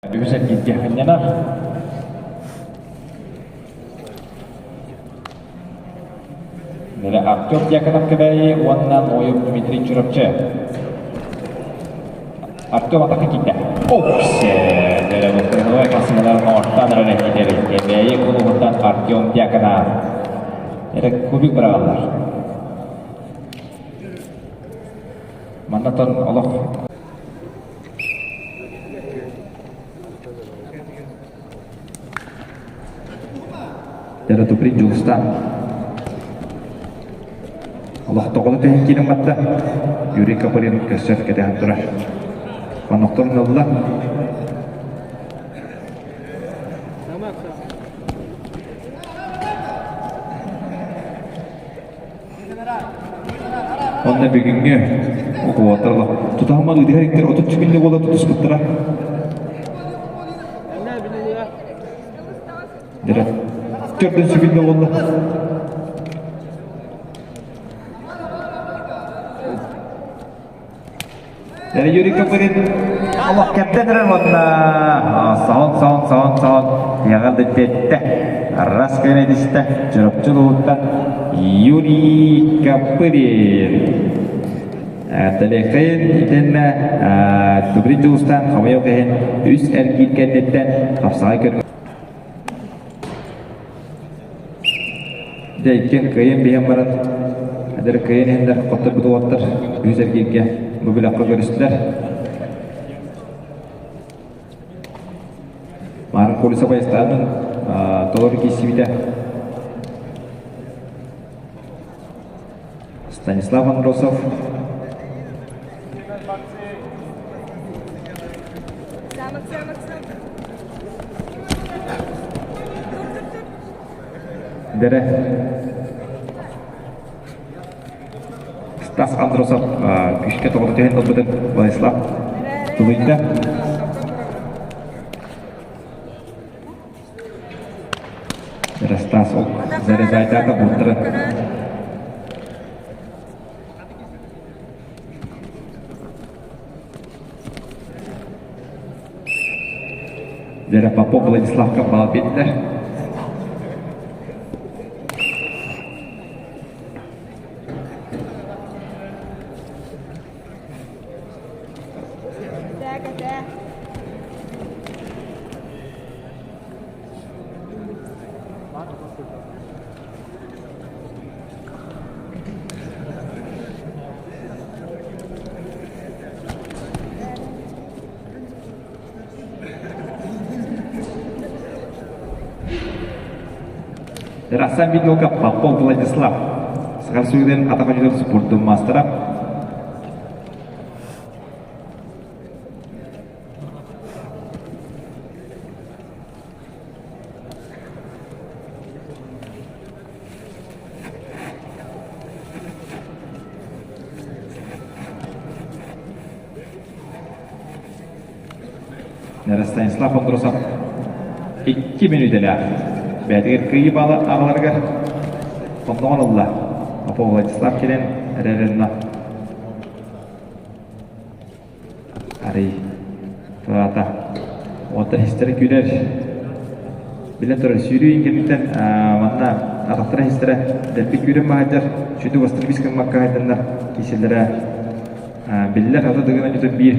Үһүс эргииргэ ханньанар. Нэлэ Артем Дьяконов Кэбээйи уонна Ноев Дмитрий Чурапчы. Артем атака киирдэ. Опсе! Нэлэ бу хасымалар оҥортан эрэр киирэр. Кэбээйи кулуһуттан Артем Дьяконов. Эрэ кубик быраҕаллар. Маннатан олох Туприн Дьулустаан Олохтоҕуна түһэн киирэн барда. Юрий Копырин көссөр кэтэһэн турар. Онохторун ылла. Онно бүгүҥҥү уотар тутаһыман ыытыһар иктэр 30 күннэ буола тутуспуттара. Дэрэ төрдөн сүгүннэ буолла. Юрий Копырин олох кэптэн эрэр уонна соһон соһон соһон соһон тиһэҕэр да тиэттэ раз кэлэн истэ Чурапчы улууһуттан Юрий Копырин Тэлэхин итиннэ Тубрин Дьулустаан хомойуох иһин үс эргиир кэнниттэн хапсаҕай көрүҥ Дьэ иккиэн кыайан биһэн баран, эдэр кыайан иһэннэр хотторбут уолаттар үһүс эргииргэ бу бөлөххө көрүстүлэр. Марын Колесов айыстаанын толору киирсибитэ. Станислав Андросов Дэрэ Стас Андросов күүскэ тоҕото түһэн ылбытын Владислав тулуйда. Стас ол заряжайдаата бултарын. Дэрэ Попов Владиславка баал биэрдилэр. Расан Виделка Попов Владислав. Саха сүүрэн атах ойуутун спордун маастара. Станислав Андросов 2 мүнүүтэлээх бэйэтигэр кыайыы баала аҕаларыгар хонноҕун ылла. Попов Владислав кэлэн эрэринна Арый тураата. Уоттар истэрэ күүрэр. Билэн турар сүүрүү иҥкэнниттэн манна атахтара истэрэ дэлби күүрэн баһайдар сүдү бастыр бис гыммакка хайданнар киселлэрэ биллэр ата дыгын онньутун биир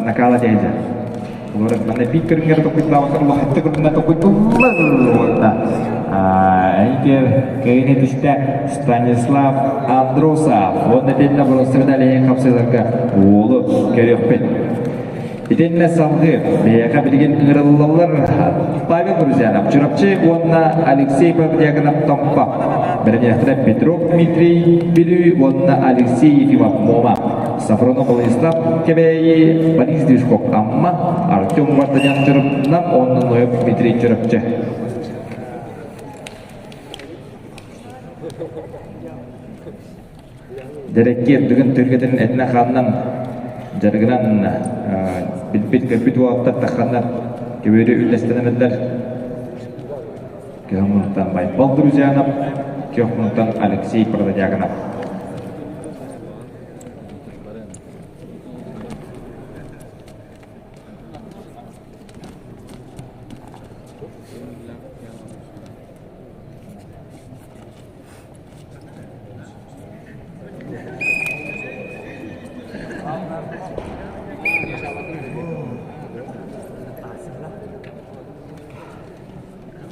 накала дьайда. Олор манна биир көрүҥҥэр токуйдаабакка улахатта көрүҥҥэ токуйдуллар уонна Эйгер кэйин этистэ Станислав Андросов уонна итиннэ бороссыгын алиһин хапсыыларга уолу көрүөхпүт. Итиннэ салгыы биһиэхэ билигин ыҥырыллаллар Павел Друзьянов Чурапчы уонна Алексей Павдиаконов Томпо. Бэрэмиэхтэрэ Петров Дмитрий Бүлүү уонна Алексей Ефимов Муома. Сафронов Владислав Кэбээйи, Борис Движков Амма, Артем Вартанян Чурапчынан уонна Ноев Дмитрий Чурапчы. Дьэрэккиэр бүгүн түргэтин этинэ-хаанынан дьарыгынан билбит-көрбүт уолаттар тахханнар көбүөрү үллэстэн эрэллэр. Күөх муннуктан Байбал Друзьянов, күөх муннуктан Алексей Протодьяконов.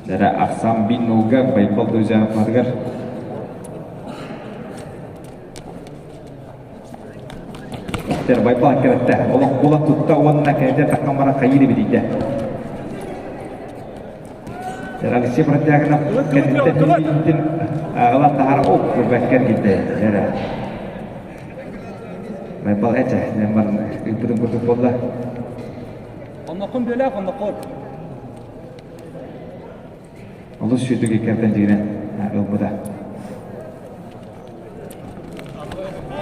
Дэрэ ахсаан бин нулга Байбал Друзьяновтарыгар Тер Байбал кэрэттэ олох була тутта уонна кэнэтэ таххан баран хайыы билийдэ. Алексей Протягинов кэнниттэн илиитин ылан таһаар оп бэккэр киирдэ эрэ. Байбал этэ баран ыыппытын курдук буолла. Онноккун бүөлээх онноккун. Олус сүүтүк иккэртэн дьигинэн ылбыта.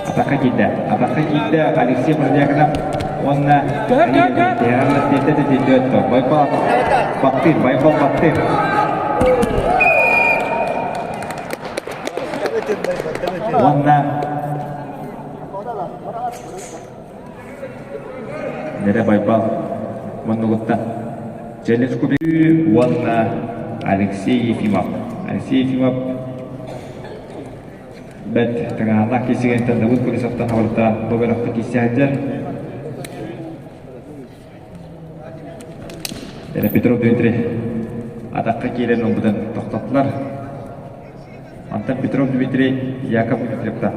Атахха киирдэ. Атахха киирдэ Алексей Протягинов уонна Байбал баттыыр, Байбал баттыыр. Уонна Нэрэ Байбал муннугуттан Челлендж кубигы уонна Алексей Ефимов. Алексей Ефимов бэрт тыҥааһыннаах киирсигэнтэн Давыд Колесовтан хабырта бу бөлөххө киирсэ сылдьар. Эрэ Петров Дмитрий атахха киирэн ылбытын тохтоттулар. Антон Петров Дмитрий Яков Дмитриевтан.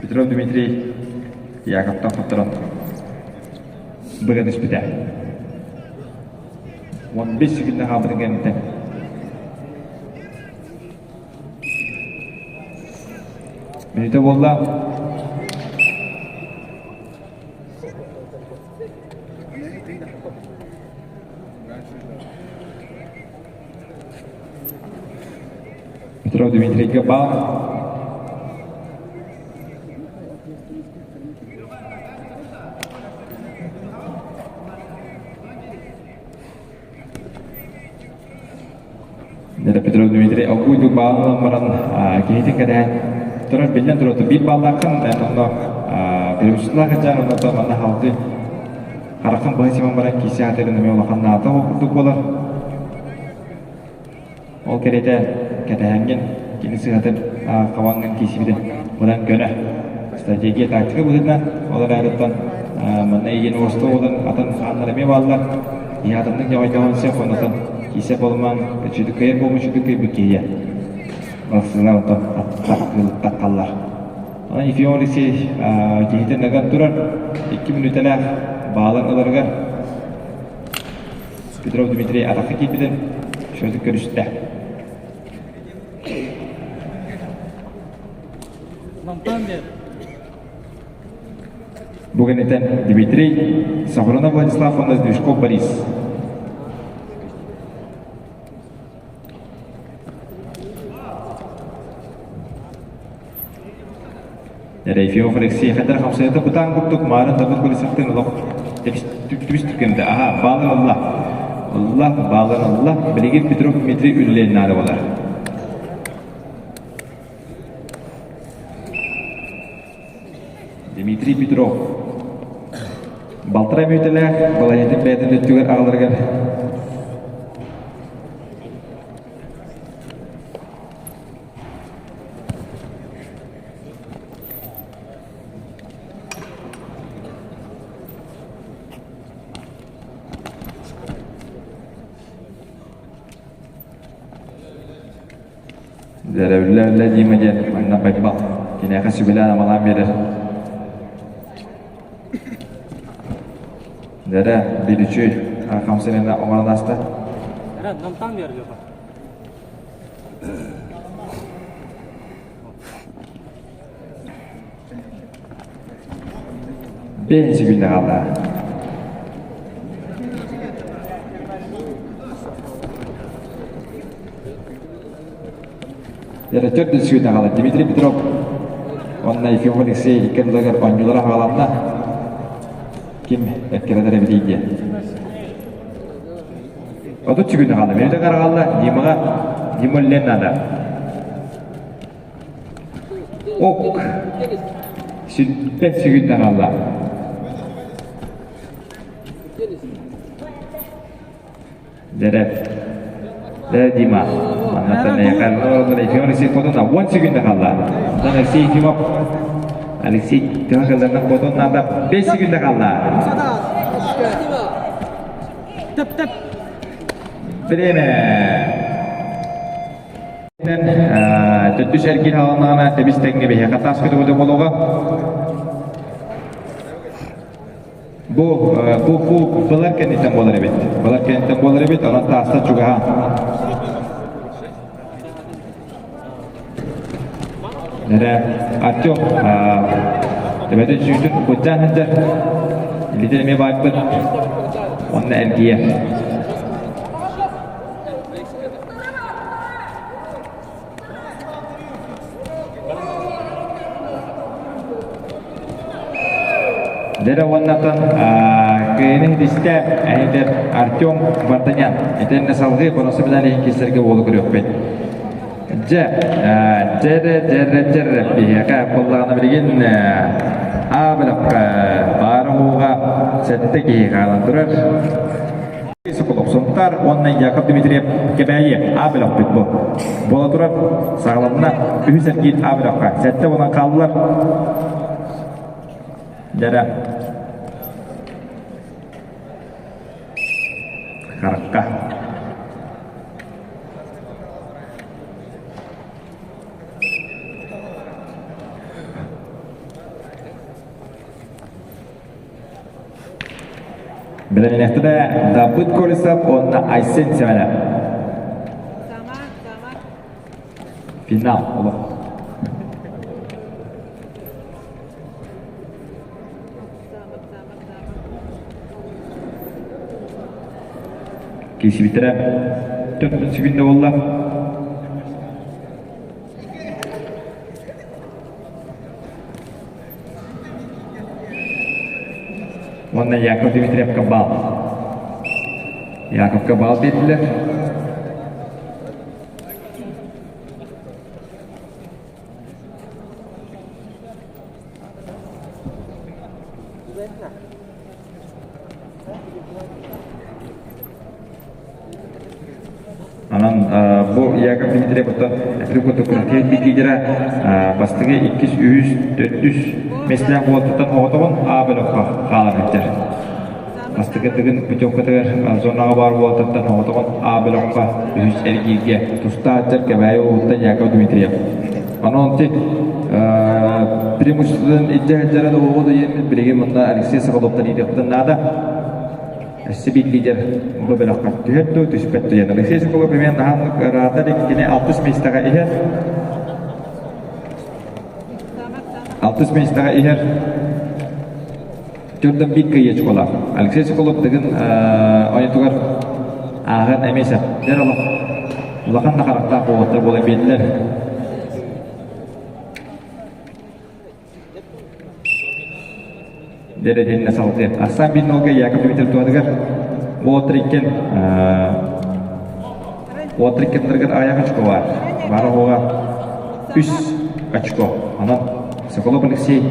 Петров Дмитрий Яковтан хотторон быга түспүтэ. 15 секунда хаалбытын кэнниттэн Мүнүүтэ буолла. Петров Дмитрийгэ баал. Петров Дмитрий окуйдук баалынан баран киһитин кэтэһэн турар биллэн турар биир бааллааххын онно переводчитлаах сылдьан онно манна халты хараххын быһа симэн баран киирсэ сатыырын эмиэ улахан наата курдук буолар. Ол кэриэтэ кэтэһэҥҥин кини сыһатын хабаҥҥын киирсибитин быдан көнө. Стратегия тактика быһыытынан ол эрээриттэн манна эйигин уосту буолан атын хааннар эмиэ бааллар. Киһи атыннык дьаҕайдаҕын сөп оннотон киирсэ буолумаҥ үчүдүккэйэр буолбут үчүдүккэй киһиэ. Вакцина оттон таххаллар. Онон Ефим Алексеевич киһитин наган турар 2 мүнүүтэлээх баалын ыларыгар Петров Дмитрий атахха киирбитин шөтүк көрүстэ. Бу кэнниттэн Дмитрий Сафронов Владислав уонна Сдвижков Борис. Ефимов Алексей хатар хамсайата бытаан курдук маарын табыт кулисахтын олох түбүс түргэмдэ. Аха, баалын алла. Алла, баалын алла. Билигин Петров Дмитрий үллээн наада болар. Дмитрий Петров балтараа мүөтэлээх балаһыатын бэйэтин өттүгэр аҕаларыгар Дьэрэбиллэ Дима диэн манна Байбал киниэхэ сүбэлээн-амалаан биэрэр. Дэрэ биир үчүгэй хамсанына оҥорон ааста. Эрэ, намтаан биэр Леха. Бэйэси күннэ хаалла. Эрэ төрдүс күннэ хаалла. Дмитрий Петров уонна Ефимов Алексей икки ардыларыгар оонньуулара хааланна. Ким эккирэтэр эбитий диэн. 30 күннэ хаалла. Мүнүүтэ хаалла. Димаҕа Дима үллэн наада. Ок. Сүппэт сүгүн хаалла. Дэрэ. Дэрэ Дима. Маннаттан Ефимов Алексей хотун 10 секунда қалла. Онтон Алексей Ефимов Алексей төһө кылларынан хотун наада 5 секунда қалла. Тэп тэп. Время. Төттүс эргин халаннаҕына тэбис тэҥҥэ биһиэхэ таас көтөҕөтө буолуоҕа. Бу бу бу былар кэнниттэн буолар эбит. Былар кэнниттэн буолар эбит, онон тааста чугаһаан. Эрэ Артем төбөтүн сүүтүн куттаан сылдьар. Илиитин эмиэ баайбыт. Уонна эргийэр. Дэрэ уоннатан кыайыны ситистэ эһитэр Артем Вартанян. Итиннэ салгыы боносы медали киирсэргэ буолу көрүөхпүт. Дьэ, дьэрэ, дьэрэ, дьэрэ биһиэхэ буоллаҕына билигин А бөлөххө баар оһууга сэттэ киһи хаалан турар. Соколов Сунтар уонна Яков Дмитриев Кэбээйи А бөлөхпүт бу. Буола турар саҕаланна үһүс эргиир А бөлөххө сэттэ буолан хааллылар. Дьэрэ. Харакка. Бэлэмнэхтэрэ Давыд Колесов уонна Айсен Семенов. Финал олох. Киирсибиттэрэ төрт секунда буолла. Уонна Яков Дмитриевка бал. Яковка бал биэрдилэр. Онон бу Яков Дмитриев оттон этри курдук киһи лидера бастакы иккис, үһүс, төрдүс миэстэлээх буолтуттан оҕотоҕун А бөлөххө хаалан иттэр. Бастакы тыгын путевкатыгар зонаҕа баар буолтуттан оҕотоҕун А бөлөххө үһүс эргииргэ тустааччар Кэбээйи улууһуттан Яков Дмитриев. Онон ти преимуществотын илдьэ сылдьара да буолуо диэн билигин мунна Алексей Соколовтан иитиэхтэн наада. Өссө биир лидер бу бөлөххө түһэр дуу, түспэт дуу диэн. Алексей Соколов эмиэ наһаа ыраата илик кини алтыс миэстэҕэ иһэр. Алтыс миэстэҕэ иһэр. Төрдөн биир кыайыы очколаах. Алексей Соколов тыгын ойутугар ааҕан эмиэ сөп. Дэр олох улахан да харахтаах уолаттар буола биэрдилэр. Дэрэтиннэ салгыы. Арсан Биннолга Яков Дмитриев туһатыгар уотриккен уотриккеннаргар аяқ очко бар. Бар оҕуга үс очко. Онон Соколов Алексей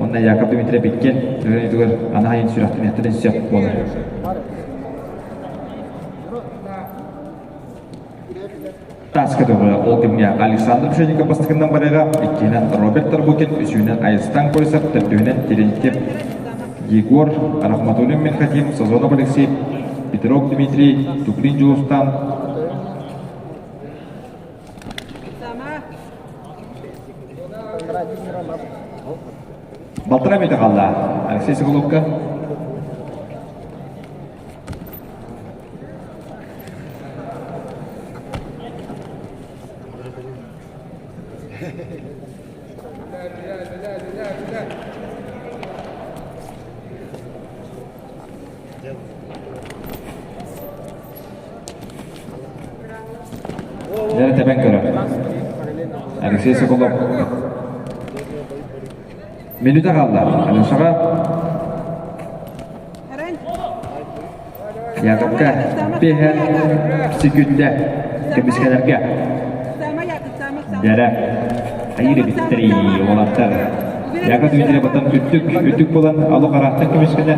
уонна Яков Дмитриев иккиэн төрөйүтүгэр анаайын сүрэхтэниэхтэрин сөп буолар. Тааска көҕө ол кэмҥэ Александр Пшенников бастакынан барыаҕа, иккиһинэн Роберт Тарбукин, үсүһүнэн Айыстан Колесов, төрдүһүнэн Терентьев Егор, Рахматуллин Минхатим, Сазонов Алексей, Петров Дмитрий, Туплин Дьулустан, Балтара мүтэ қалла. Алексей Соколовка. Дьэ, тэбэн көрөр. Алексей Соколов. Минута хаалла. Алешаҕа Яковка пиһэн секүндэ көмүскэлэргэ Дэрэ айыр эбиттэрий уолаттар Яков Дмитриев оттон үрдүк үрдүк буолан алу хараахтан көмүскэнэ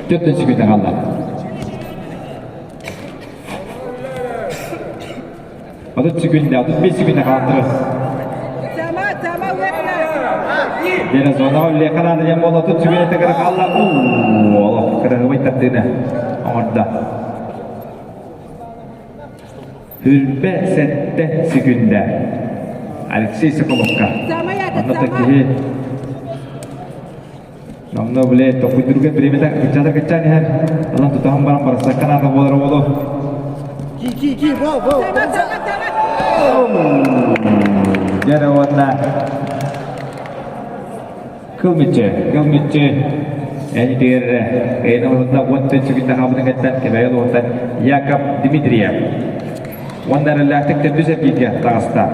төртөн секүндэ хаалла. 30 секүндэ, 35 секүндэ хаалтырар. Дена зонаҕа үллиэххэ наада диэн буолла, 30 секүндэ кыра хаалла. Уу, олох кыраһыбай тардыыны оҥордо. 27 секүндэ. Алексей Соколовка. Онно киһи Онно бile токуйдурга бириэмэтэ кыччатар кыччаан иһэр. Онон тутаһан баран барсакка наада буолар буолу. Ки ки ки во во. Дьэ уонна кыл мүччү, кыл мүччү энитигэр эйэн олорунна 14 секунда хаалбытын кэттэн Кэбээйи улууһуттан Яков Дмитриев. Уонна эрэллээхтик төрдүс эргииргэ таҕыста.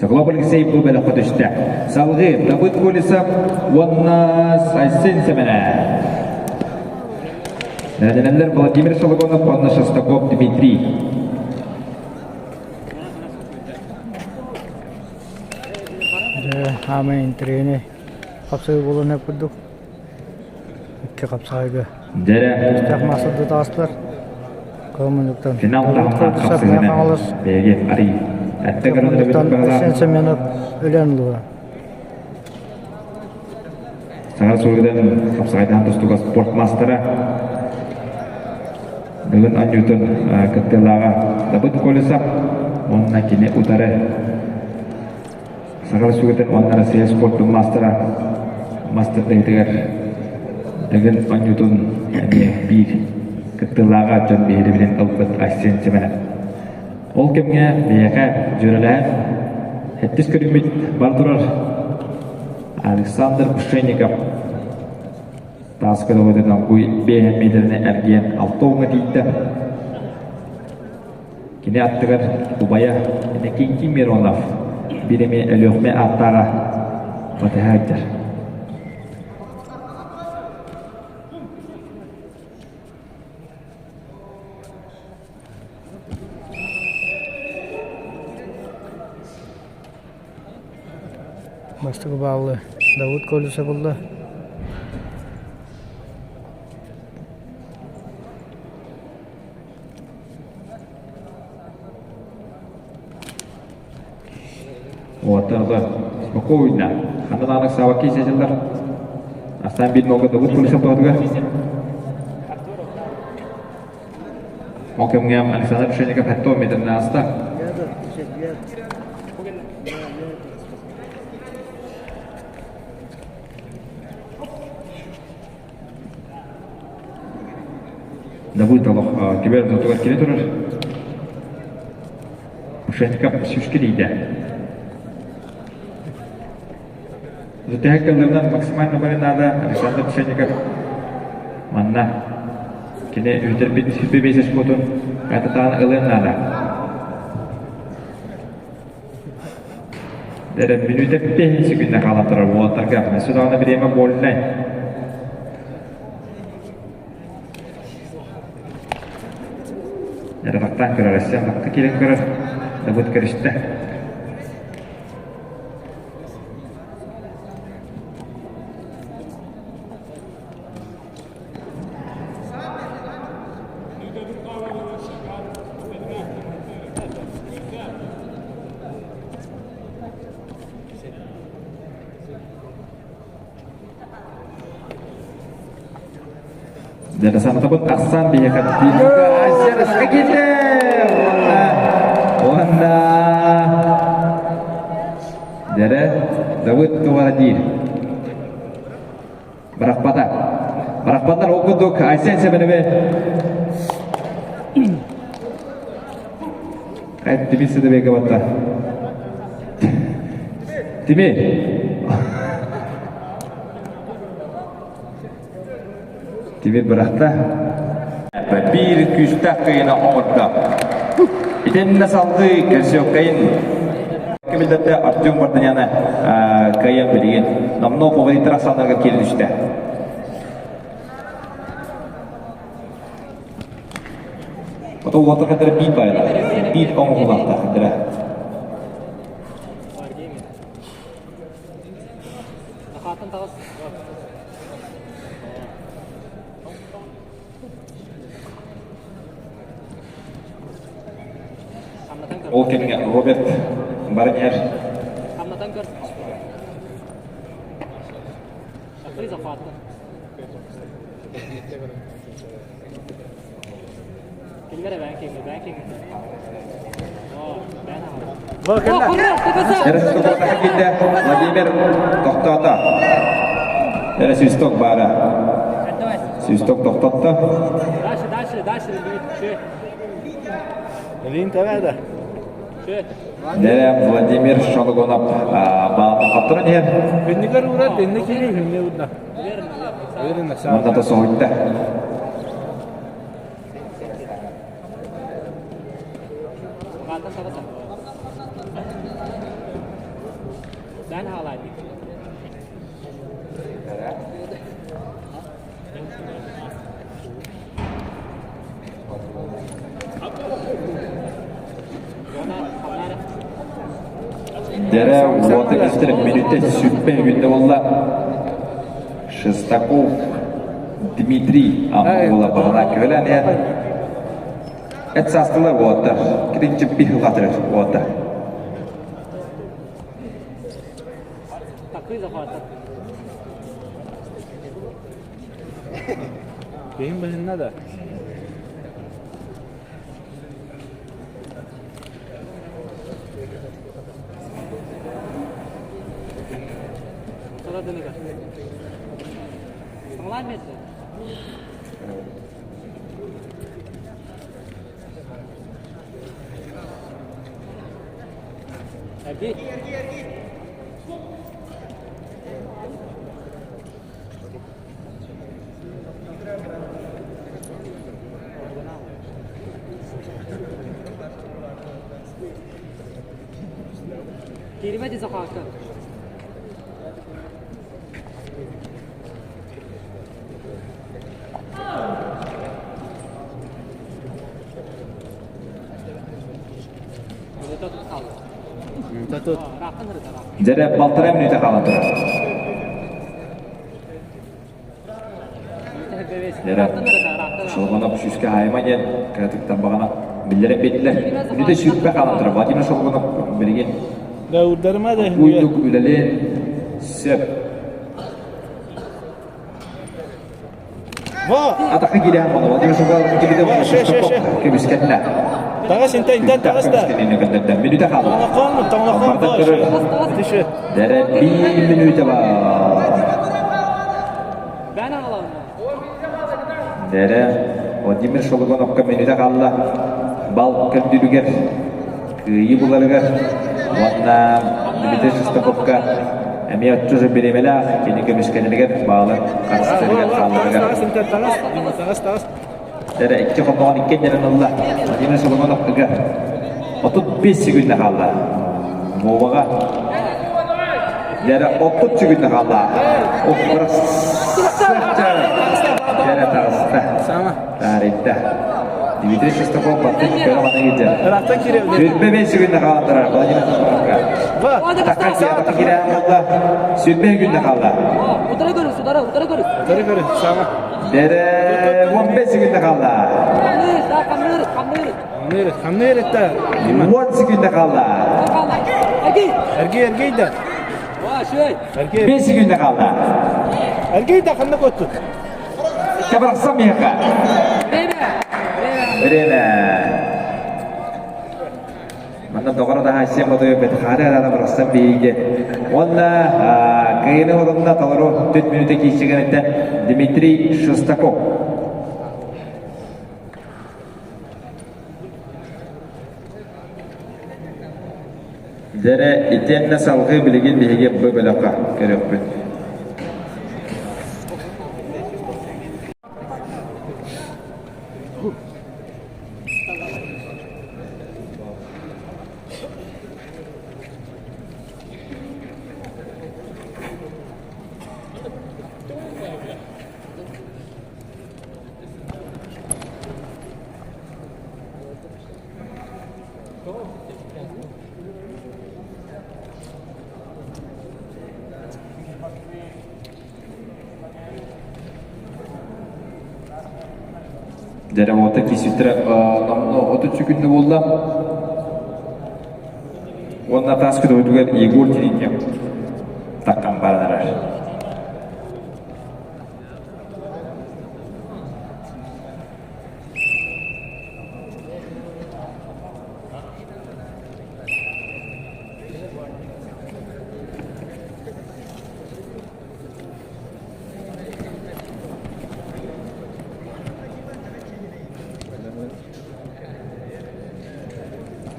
Соколов Алексей бу бөлөххө түстэ. Салгыы Давыд Колесов уонна Айсен Сэмэнэ. Бэлэмнэнэллэр Владимир Сологонов уонна Шестаков Дмитрий. Дьэ, хаамай интэриэһинэй хапсыы буолан курдук. Икки хапсаайга. Дьэрэ. Истэх массады таастылар. Кылмынныктан. Финал таһымнаах хапсыһыыны бэйэги арый. Әттэ көрөн Айсен Семенов өлөн ылла. Саҥа суруйдан хапсаҕайдаан тустууга спорт маастара Бүгүн Анньуутун кыттыылааҕа Давыд Колесов уонна кини утары Саха Республикатын уонна Россия спордун маастара мастер-даһытыгар Дыгын Анньуутун эмиэ биир кыттыылааҕа дьон биһирэбилин ылбыт Айсен Семенов. Ол кэмҥэ биһиэхэ дьүөрэлэһэн сэттис көрүҥмүт бар турар Александр Пшенников таас көрөҕүтүн оргууй биэһэн миэтэрэни эргийэн алта уоҥҥа тиийдэ. Кини аттыгар убайа Иннокентий Миронов биир эмиэ Өлүөхүмэ ааттааҕа батыһа сылдьар. Бастакы бааллы Давыд Колесов ылла. Уоттарга спокойно. Ханна даҕаны ыксаабакка сылдьаллар. Астаан биир нолга Давыд Колесов тоҕотугар. Ол кэмҥэ Александр Пшенников 70 метрин ааста. Давыд олох кибер ортотугар киирэ турар. Пшенников сүүскэ тиийдэ. Бүтэһик тылларынан максимально бары наада Александр Пшенников манна кини үтэрбит 25 очкотун кататаан ылыан наада. Эрэ мүнүүтэ 5 секунда хаалан турар уолаттарга өссө даҕаны бириэмэ больнай. Эрэ баттаан көрөр, өссө бакка киирэн көрөр, Давыд көрүстэ. Дьэ, тахсан биһиэхэ Азия киирдэ! Уонна Дьэрэ Давыд туора диир. Барахпата. Барахпаттар ол курдук Айсен Семеновы Тимир Сыдыбека батта. Тимир. Тимир бырахта. Биир күүстээх кыйына оҥордо. Итиннэ салгыы көрсүөххэйин кимилдэтте Артем Варданяны кыайан билигин номнуо фавориттар ахсааннарыгар киирэн түстэ. Ото уотар хадара биир байла. Биир оҥоһулаахта хадара. Ол кэмҥэ Роберт баран иһэр. Киирдэ Владимир тохтоото. Эрэ свисток баара. Свисток тохтотто. Дальше, дальше, дальше, Илин да. Дэрэ Владимир Шологонов баата хаптаран иһэр. Күннүгэр урат, инне кири, күнне урда. Мандата соһуйда. Дэрэ уота кистэр мүнүүтэ сүппэ үгүннэ буолла. Шестаков Дмитрий Амма уола баҕана көлөн иһэр. Эт саастылар уоттар. Китинчи пихылатыр уота. Киһим быһынна да. Киирбэт Захарка. Дьэрэ балтараа мүнүүтэ хаалан турар. Дьэрэ Шолгонов сүүскэ хаайыма диэн кыратыктан баҕана биллэрэн биэрдилэр. Мүнүүтэ сүүрбэ хаалан турар. Владимир Шолгонов билигин Да ударма да уйдук үлэлиэн сөп. Атака киирэн Владимир Шолгонов кибитэ көмүскэннэ. Таҕыс интэ интэн таҕыс да. Мүнүүтэ хаалла. Тоҥнохон тоҥнохон Дэрэ биир мүнүүтэ бар. Дэрэ Владимир Шологоновка мүнүүтэ хаалла. Бал көрдүүрүгэр кыайыы буларыгар уонна Дмитрий Шестаковка эмиэ оччо же бириэмэлээх кини көмүскэнэригэр баалар харыстарыгар хаалларыгар. Дэрэ икки хонноҕун иккиэннэрин ылла. Владимир Соломонов ыга 35 секунда хаалла. Воваҕа Дэрэ 30 секунда хаалла. Дэрэ таҕыста. Таарыйда. Дмитрий Шестаков баттын көрө ғана киирдэ. Сүрбэ 5 секунда хаалларар Владимир Шестаковка. Атака киирэ хаалла. Сүрбэ күндэ хаалла. Утары көрүс, утары, утары көрүс. Утары көрүс, сама. Дэрэ 15 секунда хаалла. Хамныр, хамныр, хамныр. Хамныр это. 10 секунда хаалла. Эргий, эргий да. 5 секунда хаалла. Эргий да ханна көттүк. Кабарсам миэхэ. Время. Манна доҕоро таһаайсыам бодойо бэтихаары араана барахсан биһиги. Уонна кыайыны хотонна толору 4 мүнүүтэ киирсигэнэттэн Дмитрий Шестаков. Дьэрэ итиэннэ салҕыы билигин биһиги бу бөлөххө көрүөхпүт. Дьэ, работа кисүтэрэ 33 күндү буолла. Уонна таас көтөҕүтүгэр Егор Терентьев таххан баран эрэр.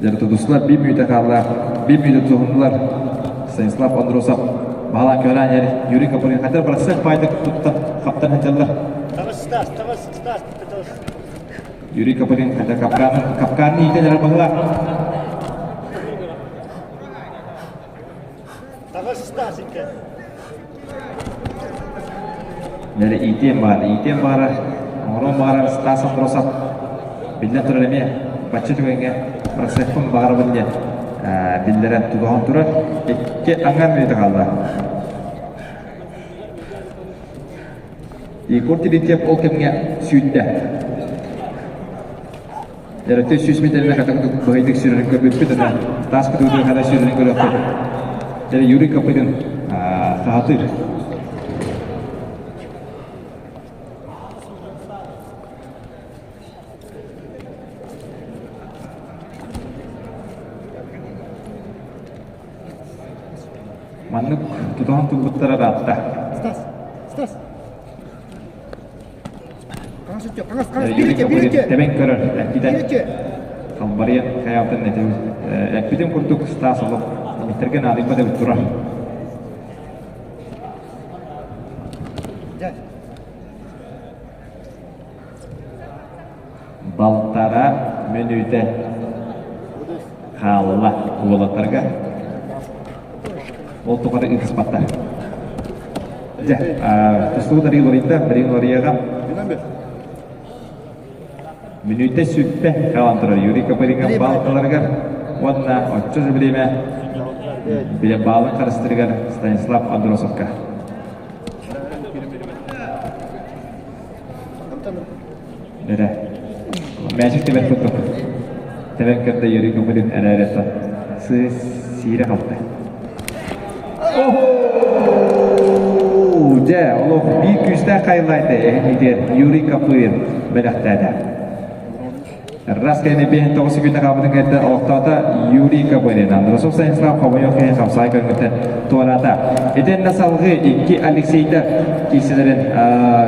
Дьарытудуслар биир мүнүүтэ хаалла, биир мүнүүтэ тутуһуннулар. Станислав Андросов баһылаан көһөлөөн иһэр Юрий Копырин хатар бырахсыах баайдык туттан хаптан сылдьаллар. Юрий Копырин хата капканын капканын иитэн эрэр баһылаах. Нэрэ иитиэн баара, иитиэн баара, оҥоруон баҕарар Стас Андросов биллэн турар эмиэ бачча түгэҥҥэ процеспын баҕарабын диэн биллэрэн тутуһан турар. Икки аҥар мүнүүтэ хаалла. Егор Терентьев ол кэмҥэ сүүрдэ. Эрэтэ 100 метринэ хата быһайдык сүүрэрин көрбүппүт, аны таас кытыытыгар хата сүүрэрин көрүөхпүт. Дьэ Юрий Копырин хаһатыыр. Маннык тутуһан турбуттара ыраатта. Стас, Стас. Тэбэн көрөр, эппитэ халбарыйан хайаабытын эппитин курдук Стас олох миттэргэ наадыйбат эбит турар. Балтара мүнүүтэ хаалла уолаттарга. Ол тухары ытыспаттар. Дьэ, тустуу Дария Лорита, Дария Лорияҕа мүнүүтэ сүттэ хаалан турар Юрий Копыринга баалкаларыгар уонна оччо время бile баалын харыстырыгар Станислав Андросовка. Эрэ. Мээчик тэбэр курдук. Тэбэн көрдө Юрий Копырин эрэ эрэ сыы сиирэ халта. Дьэ, олох биир күүстээх хайлайты эһэнитиэр Юрий Копырин бэлэхтээтэ. Раз кэннэ биэһин тоҕус секунда хаалбытын кэнниттэн олохтоото Юрий Копырин. Андросов Станислав хомойуох иһин хамсаай көрүҥүттэн туораата. Итиннэ салгыы икки Алексейдар киирсилэрин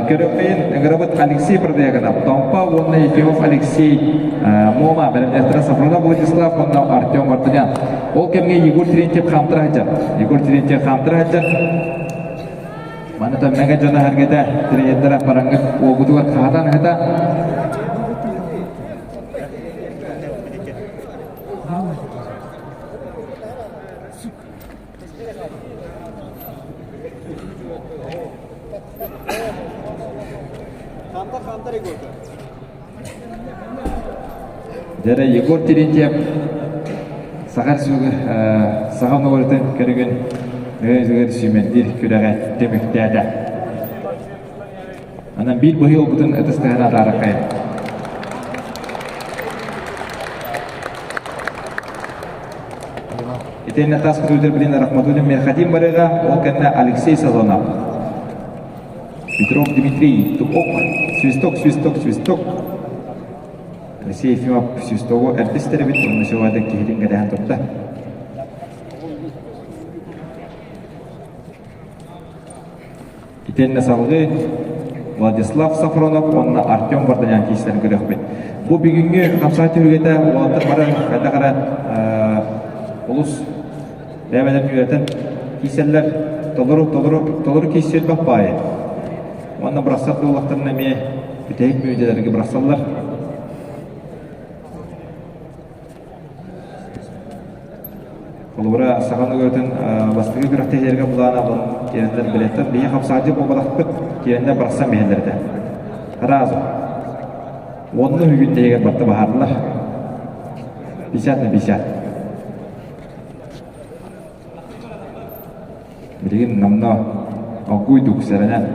көрүөххэйин ыҥырабыт Алексей Продыягынов, Томпо уонна Ефимов Алексей Муома, бэлэмнээхтэрэ Сафронов Владислав уонна Артем Мартынян. Ол кэмҥэ Егор Терентьев хаамтара сылдьар. Егор Терентьев хаамтара сылдьар. Маны Мэҥэ дьоно сэргэтэ тренердэрэ бараҥҥыт уолгутугар хаһатан ыһыта. Дьэрэ Егор Терентьев Саха Саха норуотун көрүгүн өйүгэр сүүмэрдиир күрэҕэ түмүктээтэ. Анан биир быһыы ылбытын ытыс тыаһын атаараххайын. Итиэннэ тас көтүүтэр билин Рахматуллин Мерхатин барыга, ол кэннэ Алексей Сазонов. Петров Дмитрий, Тупок, свисток, свисток, свисток. Алексей Ефимов свистогу эрдистерибит, онно севада киһитин кэтэһэн турда. Итиэннэ салгыы Владислав Сафронов уонна Артем Варданян киирсэн көрүөхпүт. Бу бүгүҥҥү хамсаа түһүлгэтэ уолаттар бары хайдах эрэ олус бэйэ-бэйэлэрин үөрэтэн киирсэллэр. Толору, толору, толору киирсиэлбэх баайы. Уонна бырахсар буоллахтарына эмиэ бүтэһик мүнүүтэлэргэ бырахсаллар. Холобура, саха норуотун бастакы күрэхтэһиилэргэ былаана булан киирэннэр билеттэр биһи хапсаҕайдыы буолбатахпыт, киирэннэр барсан биһэллэр этэ. Разу. Уонна бүгүн тэһигэр барта баһаардылар. 50 на 50. Билигин намно оггуйдук сэрэнэн.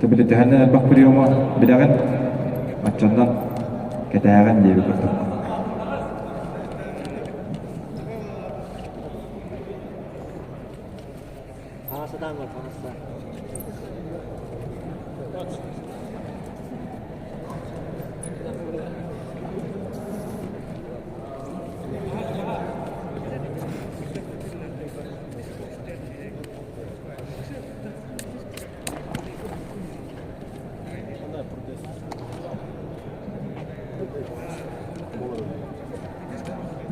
Ты били төһөннөн элбэх приему билэҕин, оччоннон кэтээҕин диэби курдук.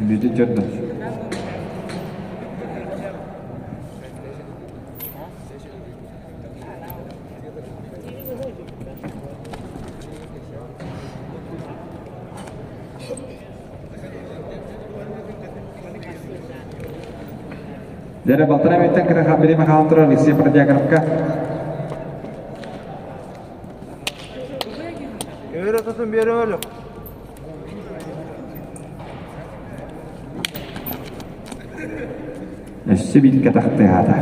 Бүтүн чөрдө. Дьэрэ балтараа мүнүүттэн кыра бириэмэ хаалан турар Алексей Продьяконовка. Көмөр отутун биэрэ өлө. Өссө биир кэтэх тыаһаата.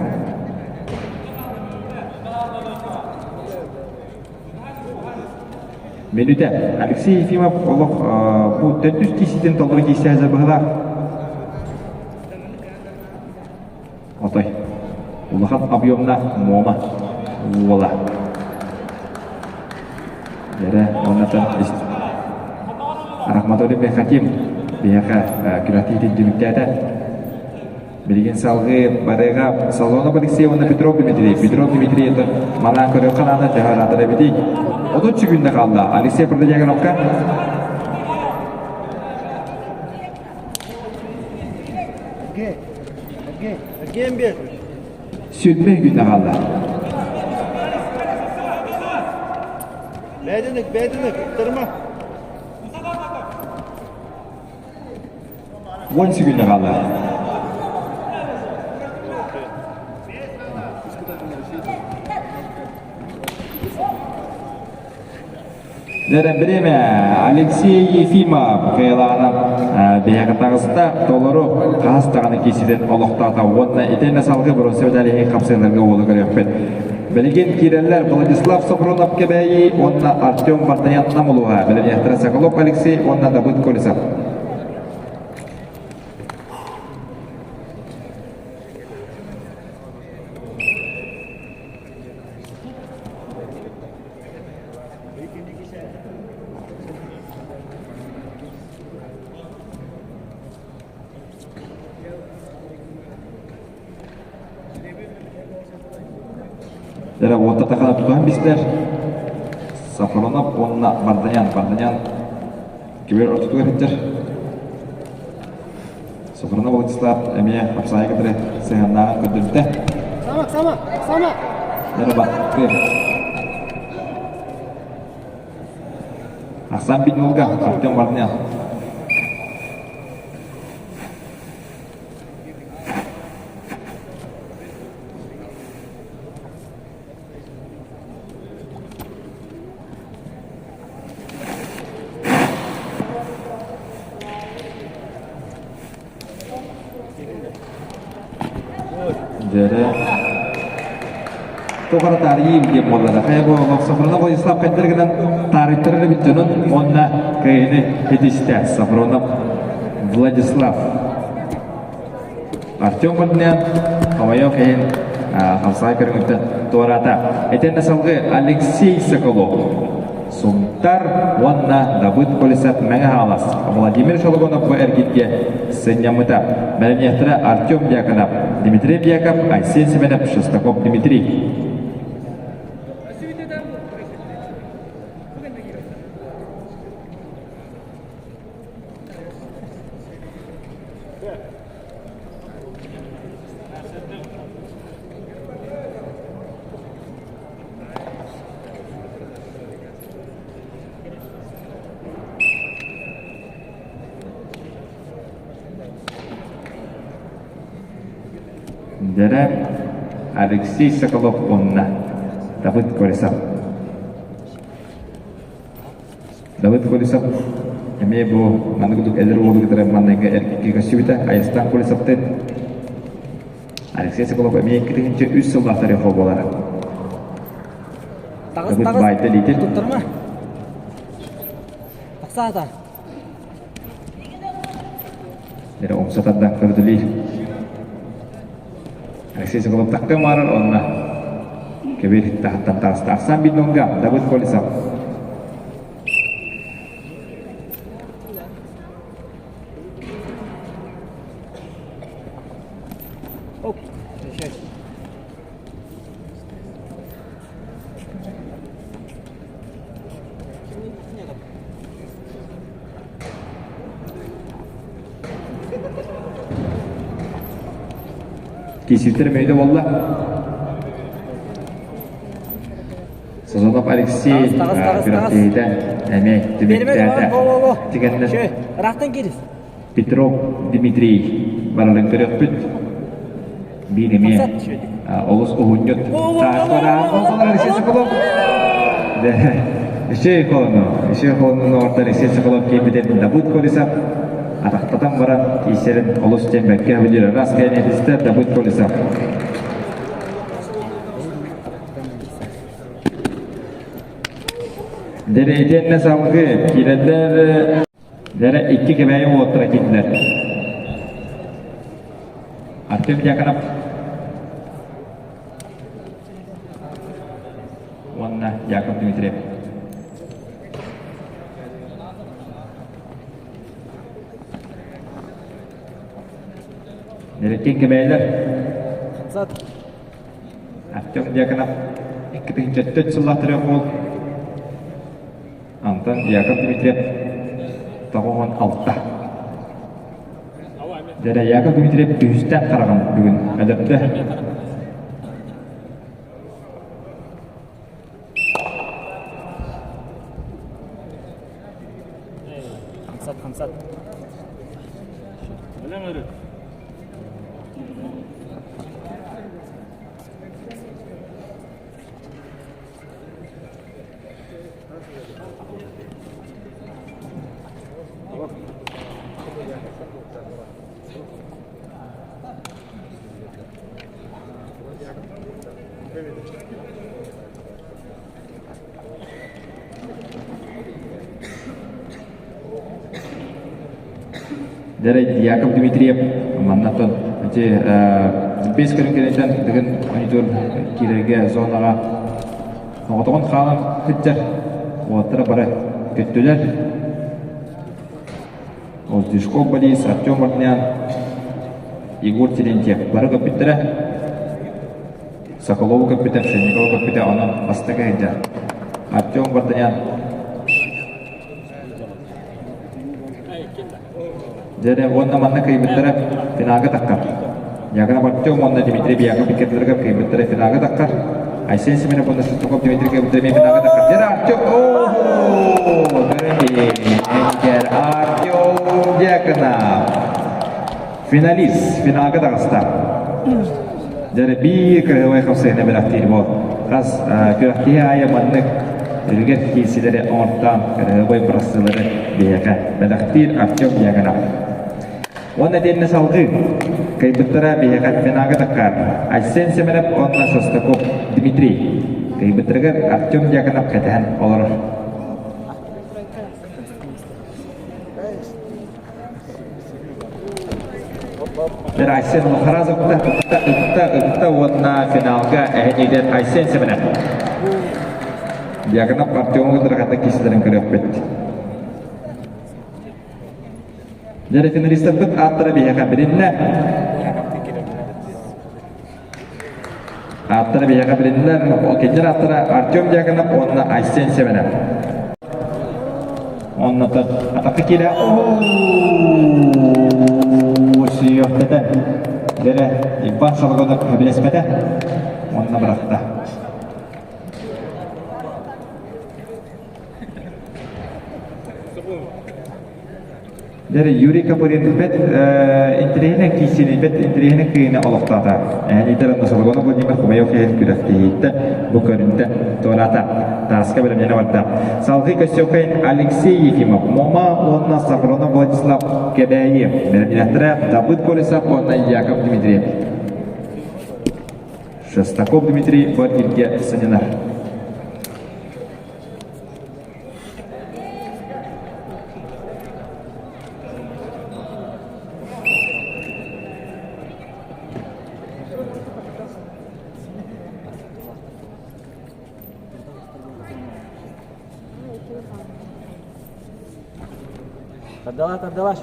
Мүнүүтэ Алексей Ефимов олох бу төрдүс кииситин толору киисэ быһылаах. Отой улахан объемнаах Муома уола. Эрэ оннотон Рахматуллин Бехатим биһиэхэ күрэхтиитин түмүктээтэ. Билигин салгыы барыга Солонов Алексей уонна Петров Дмитрий. Петров Дмитрий это манаан көрөр ханаана төһө араатар эбитий. 30 күндэ хаалла. Алексей Протодьяконовка. Сүрбэ күндэ хаалла. Бэдиник, бэдиник, ыттарма. 10 секунда хаалла. Дәрә бириэмэ Алексей Ефимов кыайылаана биһиэхэ таҕыста толору хаһыс даҕаны кииситин олохтоото уонна итиэннэ салгыы боруоса медалиһи хапсыһыыларга уолу көрүөхпүт. Билигин киирэллэр Владислав Сопрунов Кэбээйи уонна Артем Вартанян Нам улууһа, бэлэмниэхтэрэ Соколов Алексей уонна Давыд Колесов. Эрэ уоттатахана тутуһан бистэр. Сафронов уонна Варданян. Варданян кибер ортотугар сылдьар. Сафронов Владислав эмиэ хапсаайы кытары сыһыаннааҕын көрдөрбүтэ. Сама, сама, сама! Эрэ баттыыр. Ахсан Бинюлга, Артем Варданян. Дьэрэ Тоҕо таарыйыы диэн буоллара. Хайа бу Сафронов Владислав хайдар гынан таарыйтарар эбит дьонун уонна кыайыны этистэ. Сафронов Владислав. Артем Варданян хомойуох иһин хамсаҕай көрүҥүттэн туораата. Итиэннэ салгыы Алексей Соколов, Сунтар уонна Давыд Колесов Мэҥэ Хаҥалас, Владимир Шологонов бу эргитгэ сынньаммыта. Бэлэмниэхтэрэ Артем Дьяконов, Дмитрий Дьяков, Айсен Семенов, Шестаков Дмитрий. Дэрэ Алексей Соколов уонна Давыд Колесов. Давыд Колесов эмиэ бу маннык курдук эдэр уолу кытары манныгы эргикки көрсүбүтэ. Айастаах Колесовтын Алексей Соколов эмиэ 2 3 сыллаахтары буолар. Таҕыс, Давыд таҕыс. Байта лидер. Туттарма. Тахсаата. Эрэ умса тардан көрдүлүү. Алексей Соколов такка маарар онно кэбиэр таһыттан таҕыста. Ахсаан Бидонга Давыд Колесов. Оп. Киситтер мөйдө болла. Созонов Алексей күрэхтэһиитэ эмиэ түмүктээтэ. Тигэннэр Рахтан кирис. Петров Дмитрий барарын көрөхпүт. Биир эмиэ олус уһунньут. Алексей Соколов. Еще холону, еще холону орта Алексей Соколов киирбитин Давыд Колесов атахтатан баран киисэрин олус тиэмбэккэ билир раз кэнэтистэ Давыд Колесов. Дэрэйтиэннэ салгыы киирэллэр Дэрэ икки Кэбээйи уолаттара киирдилэр. Артем Дьяконов уонна Яков Дмитриев. Дэрэттин Кэбээйилэр Артем Дьяконов 2004 сыллаах төрөх уол Антон Яков Дмитриев 96. Дэрэ Яков Дмитриев үһүстээх хараҕын бүгүн өлөрдө. Хамсат, хамсат. Дэрэ Яков Дмитриев маннаттан ити бес көрүҥ кэнниттэн дыгын монитор киирэргэ зонаҕа Оҕотоҕун хаалан сылдьар уолаттара бары көттүлэр. Оздюшков Борис, Артем Мартынян, Егор Терентьев бары көппүттэрэ. Соколову көппүтэ, Пшенникову көппүтэ, онон бастакы сылдьар. Артем Мартынян Дьэ, уонна манна кыайбыттара финалга таххар. Яков Артем уонна Дмитрий Яков иккитилэргэ кыайбыттара финалга таххар. Айсен Семенов уонна Шестаков Дмитрий кыайбыттара эмиэ финалга таххар. Дьэ, Артем! О, Артем Дьяконов! Финалист финалга таҕыста. Дьэ, биир кыһылай хапсыһына бэлэхтиир буол. Хас күрэхтиһи аайы маннык үлүгэр киирсилэри оҥортоон кыраһыабай бырастыылары биһиэхэ бэлэхтиир Артем Дьяконов. Уонна итиэннэ салгыы кыайбыттара биһиэхэ финалга таххаар Айсен Семенов уонна Шостаков Дмитрий. Кыайбыттарыгар Артем Дьяконов кэтэһэн олорор. Айсен Махаразов ытта ытта ытта уонна финалга эһэнииден Айсен Семенов. Дьяконов Артемы кытары киһилэрин көрүөхпүт. Дьэ, финалистарбыт ааттара биһиэхэ билиннэ. Ааттара биһиэхэ билиннилэр. Кинилэр ааттара Артем Дьяконов уонна Айсен Семенов. Онно атакы киирэ сүйүөхтэтэ дэрэ Иван Шалгонов билэспэтэ онно бырахта. Дьэ, Юрий Копырин бэт интэриэһинэй киисини, бэт интэриэһинэй кыыны олохтоото. Эһэниитэр онно Сологонов Владимир Хомойуох иһин күрэхтэһииттэн бу көрүнтэ туораата. Тааска бэлэмнэнэ барда. Салгыы көстүөххэ Алексей Ефимов, Мома уонна Сафронов Владислав Кэбээйи. Бэлэмнэнэхтэрэ Давыд Колесов уонна Яков Дмитриев. Шестаков Дмитрий Владимирге сынньанар. Тардала, тардала ши.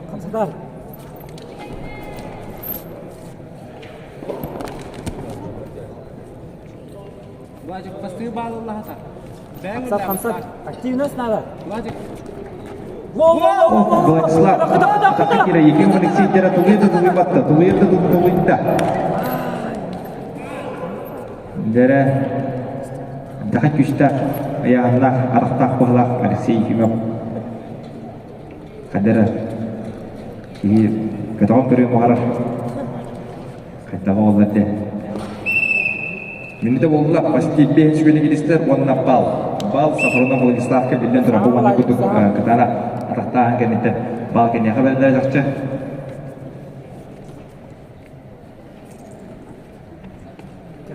Хамсатар. Владик, посты баллата. Хамсат, хамсат. Активность надо. Владик. Владислав Такакира Ефим Алексеевич тулуйда тулуйбатта, тулуйда тулуйда. Дэрэ Даха күстээх, ыйааһыннаах, арахтаах быһылаах Алексей Ефимов хадара киһи көтөҕөн көрүөн баҕарар. Хайдаҕа буоллар дэ. Минута буолла, почти 5 сүбэни килистэр уонна бал. Бал Сафронов Владиславка биллэн турар бу манна курдук кытаана атахтааһын кэнниттэн бал киниэхэ бэриллэр чахчы.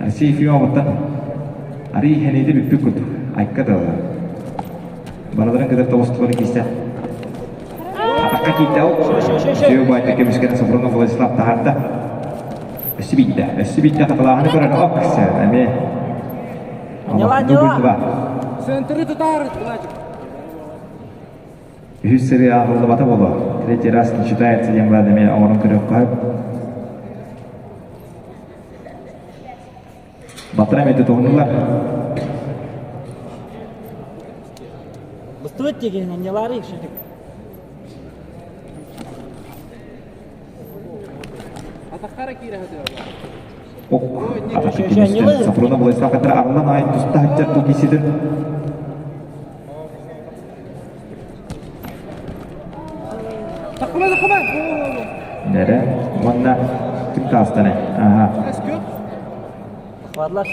Алексей Ефимовыттан арый иһэниитэ бүппүт курдук айка да барыларын кытары тоҕустулар киирсэ атахха киирдэ ол Сүө баайта көмүскэнэ Сафронов Владислав таһаарда өссө биирдэ өссө биирдэ хатылааһыны көрөр ок эмиэ Дела, дела. Центры тутаар, Владик. Үһүс сырыы ааҕыллыбата буолуо. Третий раз не читается диэн баран эмиэ оҥорон көрүөххэ сөп. Батыра эмиэ тутуһуннулар. Быстыбыт дигин, анньалаары шитик. Атахтара киирэ сатыыр. Ок, атахта кимистен. Сафронов Владислав кытары арыллан аҕай туста сылдьар бу кииситин. Таххыма, таххыма! Нэрэ, уонна түк таастаны. Аха. Тахватлар.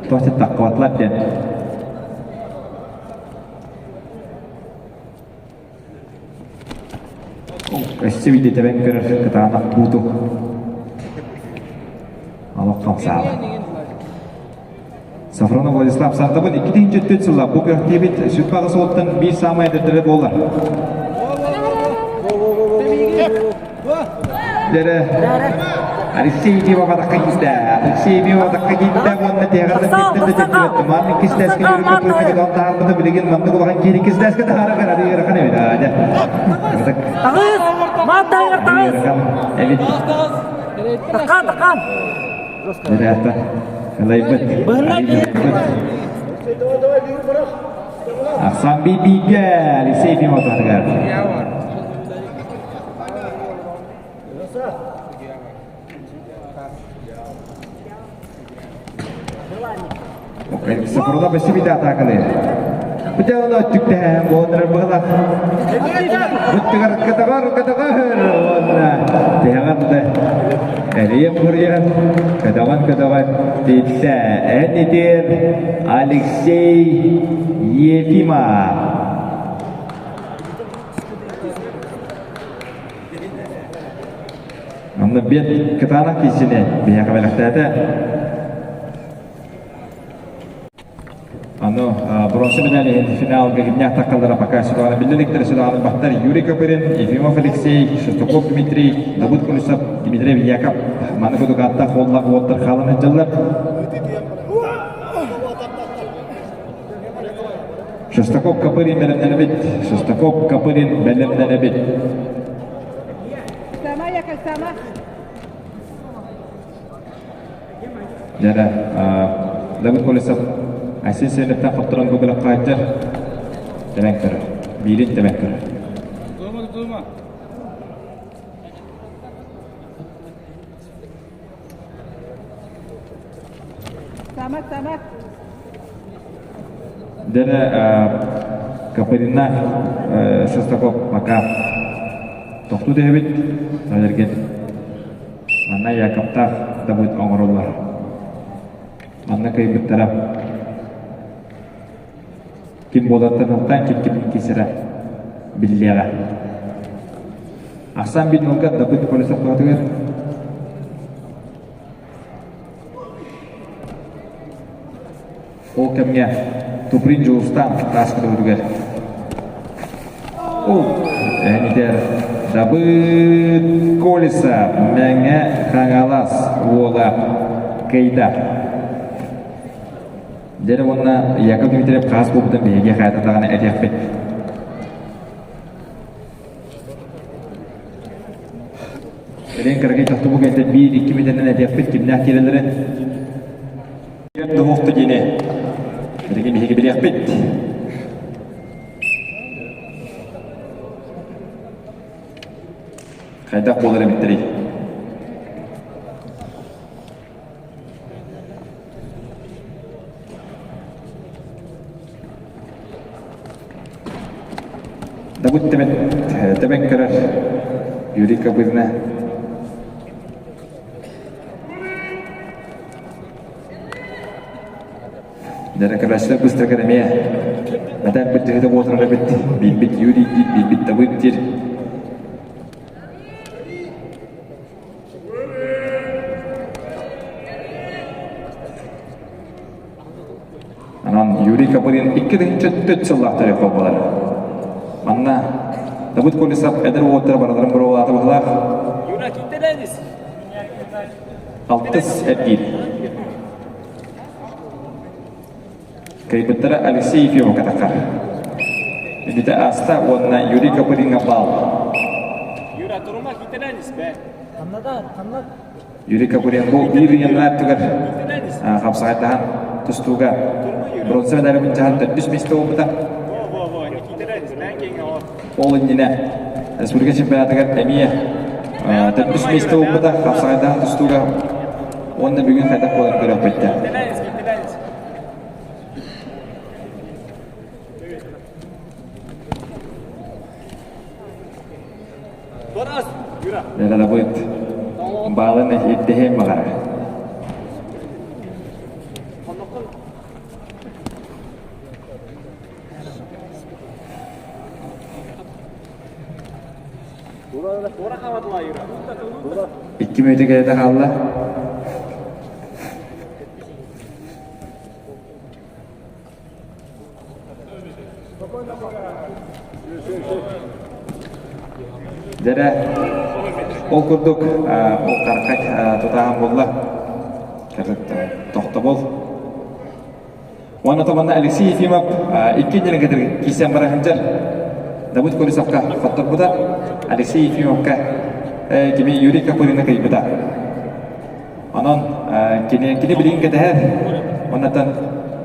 Туох таххыбатлар диэн. Өссө биирдэ тэбэн көрөр кытаанах бууту. Олох хамсаабат. Сафронов Владислав Сардабын 2004 сылла бу көхтиибит сүрпаҕа суолтан биир саамай эдэрдэрэ буолар. Дэрэ Алексей Ефимов атахха киирдэ. Алексей Ефимов атахха киирдэ уонна тиһэҕэр да тиэрдэ Маннык кистээскэ жүрүккэ таһаарбыта билигин маннык улахан киири кистээскэ таһаара кэрэ ыарахан эбит. Таҕыс! Маат таһыгар таҕыс! Эбит. Такаан, такаан! Ребята, ылайбыт. Быһынна Ахсан бииргэ Алексей Ефимов таһыгар. Сафронов бэсибитэ атаакалыыр. Бу оны өттүктэһэн буоланнар быһылах. Буттыгар кытаҕар кытаҕар уонна тиһэҕэр да эрийэн буруйан көтөҕөн көтөҕөн титтэ эн итир Алексей Ефимов. Онно бет кытаанах киисини биһиэхэ бэлэхтээтэ. Аны бронза медаль иһин финалга кимнээх таххаллара пока сүрэҕинэ биллэ сүрэҕинэ бахтар Юрий Копырин, Ефимов Алексей, Шестаков Дмитрий, Давыд Колесов, Дмитрий Яков маны курдук ааттаах уоллаах уолаттар хаалан сылдьаллар. Шестаков Копырин бэлэмнэнэбит. Шестаков Копырин бэлэмнэнэбит. Дьэ, Давыд Колесов Айсен Сенеттен хотторон бу бөлөххө сылдьар. Тэбэн көрөр. Биирин тэбэн көрөр. Дума, дума. Сама, сама. Дэрэ Капарина Шестаков пока тохтуу түһэбит. Эргин манна Якоптаах Давыд оҥороллор. Манна кыайбыттара ким буолартан алтаан ким ким кисэрэ биллиэҕэ. Ахсаан бин ылга Давыд Колесов туһатыгар Ол кэмҥэ Туприн Дьулустаан таас көтөҕүтүгэр Ол энитэр Дабыт Колеса Мэҥэ Хаҥалас уола кыайда. Дьэ уонна Яков Дмитриев хаас буолбутун биһиги хайата даҕаны этиэхпит. Элен кыракый тохтобул кэнтэн биир икки мүнүүтэнэн этиэхпит кимнээх киирэллэрин. Туһуохту диэни билигин биһиги билиэхпит. Хайдах буолар эбиттэрий? Дабыт тэбэн, тэбэн көрөр Юрий Кобылина. Дьэ, көрөөччүлэр быстаргар эмиэ мэтээн бүттүһүтэ буолар эбит. Биирбит Юрий диир, биирбит Давыд диир. Анан Юрий Копырин 2004 сыллаах төрүөх буолар. Манна Давыд Колесов эдэр уолаттара барыларын боруобалаата быһылаах. Юра, киттелеңиз. Алтыс эргиир. Кыайбыттара Алексей Ефимов катаххар. Бүтэ ааста уонна Юрий Копыринга баал. Юра, турума киттелеңиз бе. Юрий Копырин бу биир ыйаннаат түгэр хапсаҕайдаһан тустууга бронза медалын дьаһан төрдүс миэстэ буолбута. Ол иннинэ республика чемпионатыгар эмиэ төрдүс миэстэ буолбута хапсаҕайдаһан тустууга уонна бүгүн хайдах буоларын көрүөхпүттэ. Дьаралабыт баалын ирдэһиэн баҕарар. Икки мүнүүтэ кэлэтэ хаалла. Дьэрэ, ол курдук ол каркай тутааһын буолла. Тохтобул. Уонна тобанна Алексей Ефимов икки иннинэ кытары киирсэн бара сылдьар. Давыд Колесовка хотторбута. Алексей Ефимовка кими Юрий Копырина кыйбыта. Онон кини кини билигин кэтэһэр, оннотон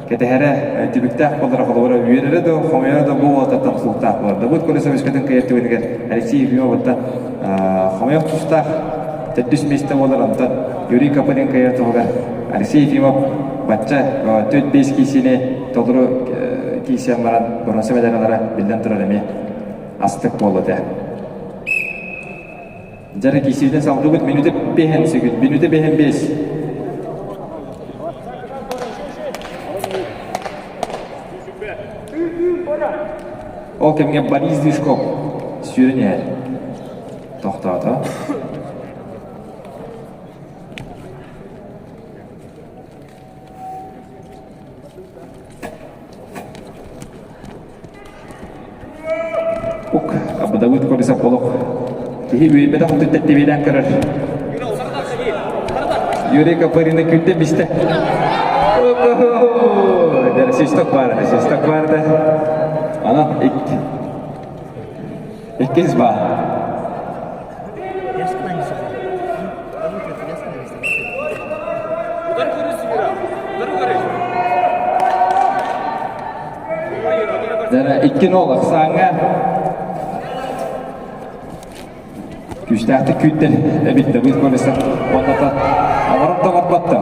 кэтэһэрэ түбүктээх буолара холобура үөрэрэ да хомойоро да бу уолаттартан тутулуктаах буолар. Давыд Колесовичкатын кыайар түгэнигэр Алексей Ефимовыттан хомойох тустаах төрдүс миэстэ буолар, онтон Юрий Копырин кыайар туһугар Алексей Ефимов бачча 4-5 киисини толору киирсэн баран боруонса медаллара биллэн турар эмиэ астык буолла этэ. Дьара киисиитин салгыбыт мүнүүтэ бэһэн сүгүт, мүнүүтэ бэһэн бэс. Ол кэмҥэ Борис Дышков сүүрэн иһэр. Тохтоото. Ук, Абдавыт Колесов олох киһи үөйбэтэх өттүттэн тибиилээн көрөр. Юрий Копырина күнтэн бистэ. Свисток баар, свисток баар да. Ана иккис баар. Дара икки нол ахсааҥҥа күүстээхтик күүттэр эбит Давыд Колесов уонната оҥорор да оҥорбот да.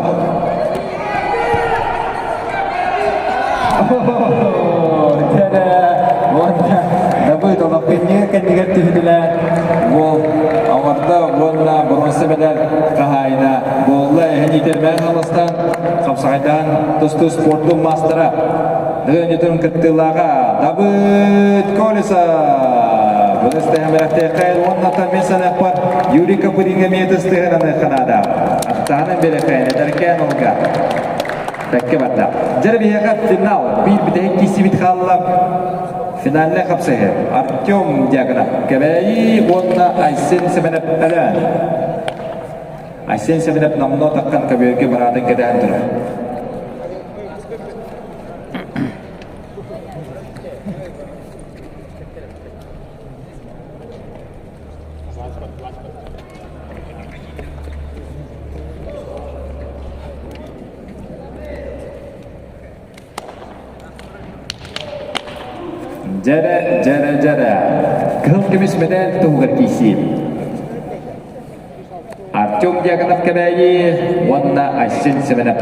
Уонна Давыд олохпинньигэ кэннигэр түһүтүлэ уол оҥордо уонна боруоса бэлэр хаһаайына буолла эһэн иитэрмээн халастан хапсаҕайдаан тустуу спордун маастара Дыгын кыттыылааҕа Давыд Колесов Бұны бэлэхтээххэ уонна мен санаахпар Юрий Копыринга эмиэ тыстыһан наада. Аттаанын бэлэхээн эдэркээн олга. Бэккэ барда. Дьэ биһиэхэ финал. Биир бүтэһик киирсибит хаалла. Финальнай хапсыһы Артем Дьяконов Кэбээйи уонна Айсен Семенов Өлөөн. Айсен Семенов номнуо таххан көбүөргэ бараатын кэтээн турар. Дьэрэ, дьэрэ, дьэрэ. Кыһыл көмүс мэтээл туһугар киирсии. Артем Дьяконов Кэбээйи уонна Айсен Семенов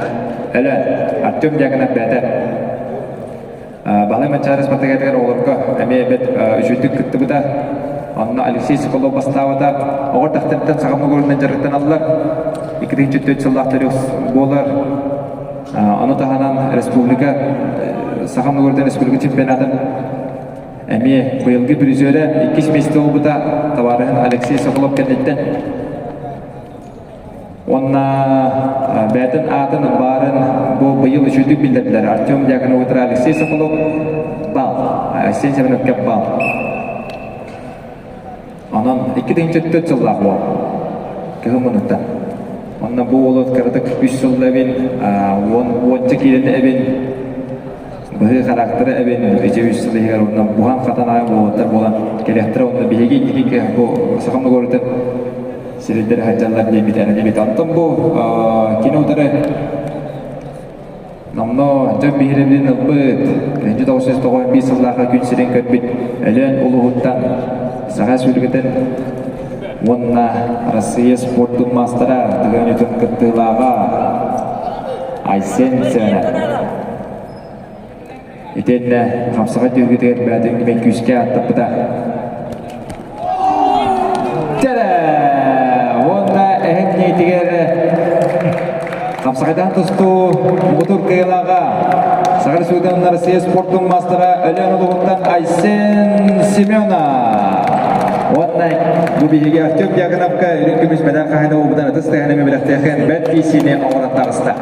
Өлөөн. Артем Дьяконов бэйэтэ Баһылай Манчаары Спартакиадыгар оҕолорго эмиэ бэрт үчүгэйдик кыттыбыта. Онно Алексей Соколов бастаабыта. Оҕо тахтартан саха мугурунан дьарыктаналлар. 2004 сыллаах төрүөх буолар. Ону таһынан республика Саха мугурдан республика чемпионатын эмиэ быйылгы призерэ иккис миэстэ буолбута табаарыһын Алексей Соколов кэнниттэн. Уонна бэйэтин аатын баарын бу быйыл үчүгдүк биллэрдилэр. Артем Дьяконов утары Алексей Соколов бал. Алексей Семеновка бал. Онон 2004 сыллаах уол. Кыһыл муннуктан. Онно бу уолу кыратык үс сылла эбин, уонча киилэни эбин, быһыы характера эбин, ичи үс сыл иһигэр онно буһан-хатан аайы уолаттар буолан кэлиэхтэрэ онно биһиги инники бу саха мугурутун сирдэр сылдьаллар диэбит эрэнэбит. Онтон бу кини утары Номнуо дьон биһирэбилин ылбыт, 1995 сыллаахха күн сирин көрбүт Өлөөн улууһуттан Саха Республикатын уонна Россия спордун маастара Тыгын Ньутун кыттыылааҕа Айсен Семенов. Итиэннэ хамсаҕай түһүлгэтигэр бэйэтин кимэн күүскэ аттаппыта. Тэлэ! Уонна эһэҥ ниэтигэр хамсаҕайдаан тустуу муҥутуур кыайыылааҕа Саха Республикатын Россия спордун маастара Өлөөн улууһуттан Айсен Семенов. Уонна бу биһиги Артем Дьяконовка үрүҥ көмүс медаль хаһаайына буолбутун ытыс тыаһын эмиэ бэлэхтиэххин бэрт киисиини оҥорон таҕыста.